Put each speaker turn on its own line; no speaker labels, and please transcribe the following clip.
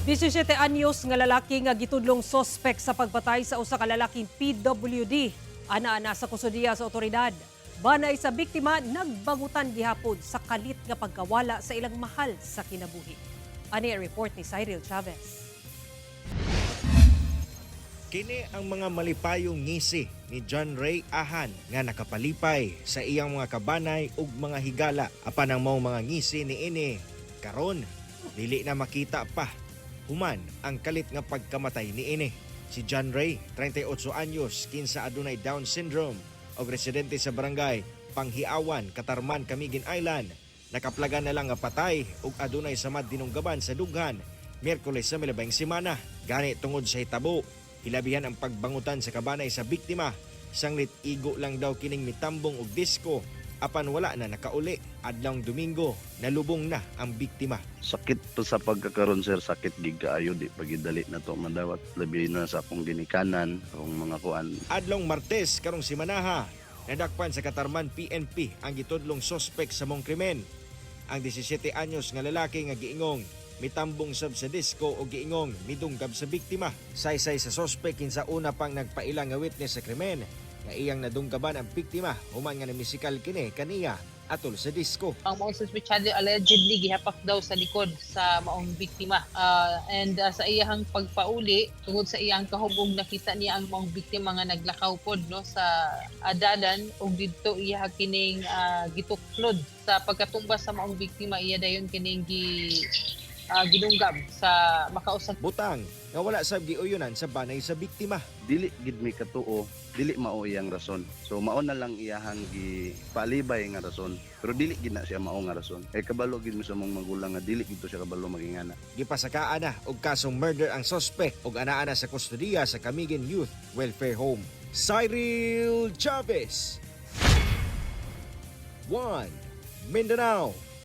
17 anyos nga lalaki nga gitudlong sospek sa pagpatay sa usa ka lalaking PWD. Ana-ana sa kustodiya sa otoridad. Banay sa biktima, nagbangutan gihapon sa kalit nga pagkawala sa ilang mahal sa kinabuhi. Ani ang report ni Cyril Chavez.
Kini ang mga malipayong ngisi ni John Ray Ahan nga nakapalipay sa iyang mga kabanay ug mga higala, apan ang mao mga ngisi niini karon dili na makita pa human ang kalit nga pagkamatay niini. Si John Ray, 38 anyos, kinsa adunay Down syndrome og residente sa barangay Panghiawan, Katarman, Camiguin Island, nakaplagan na lang nga patay ug adunay samad dinunggaban sa dughan Miyerkules sa milabang semana. Gani tungod sa hitabo, hilabihan ang pagbangutan sa kabanay sa biktima. Sanglit igo lang daw kining mitambong og disco apan wala na nakauli. Adlawng Domingo, nalubong na ang biktima.
Sakit pa sa pagkakaroon, sir, sakit gid kaayo, di pagidali na to madawat, labi na sa akong ginikanan, akong mga kuan.
Adlong Martes karong simanaha, nadakpan sa Katarman PNP ang gitudlong sospek sa mong krimen. Ang 17 anyos nga lalaki nga giingong mitambong sab sa disco o giingong midunggab sa biktima. Saysay sa sospek, kinsa una pang nagpaila nga witness sa krimen, nga iyang nadunggaban ang biktima human nga namisikal kini kaniya atol sa disco.
Ang maong suspetsado allegedly gihapak daw sa likod sa maong biktima. And sa iyahang pagpauli, tungod sa iyang kahubog, nakita niya ang maong biktima nga naglakaw pod, no, sa dalan ug didto iya kining gituklod. Sa pagkatumba sa maong biktima, iya dayon kining ginunggab sa makausang
Butang nga wala sab giuyunan sa banay sa biktima.
Dili gid mi katuo, dili mao iyang rason. So mao na lang iyahang gipalibay nga rason, pero dili gid na siya mao nga rason. Kay kabalo gid mi sa mong magulang nga dili gid to siya kabalo magingana.
Gipasakaan na og kasong murder ang sospek ug anaa na sa kustodiya sa Camiguin Youth Welfare Home. Cyril Chavez, 1 Mindanao.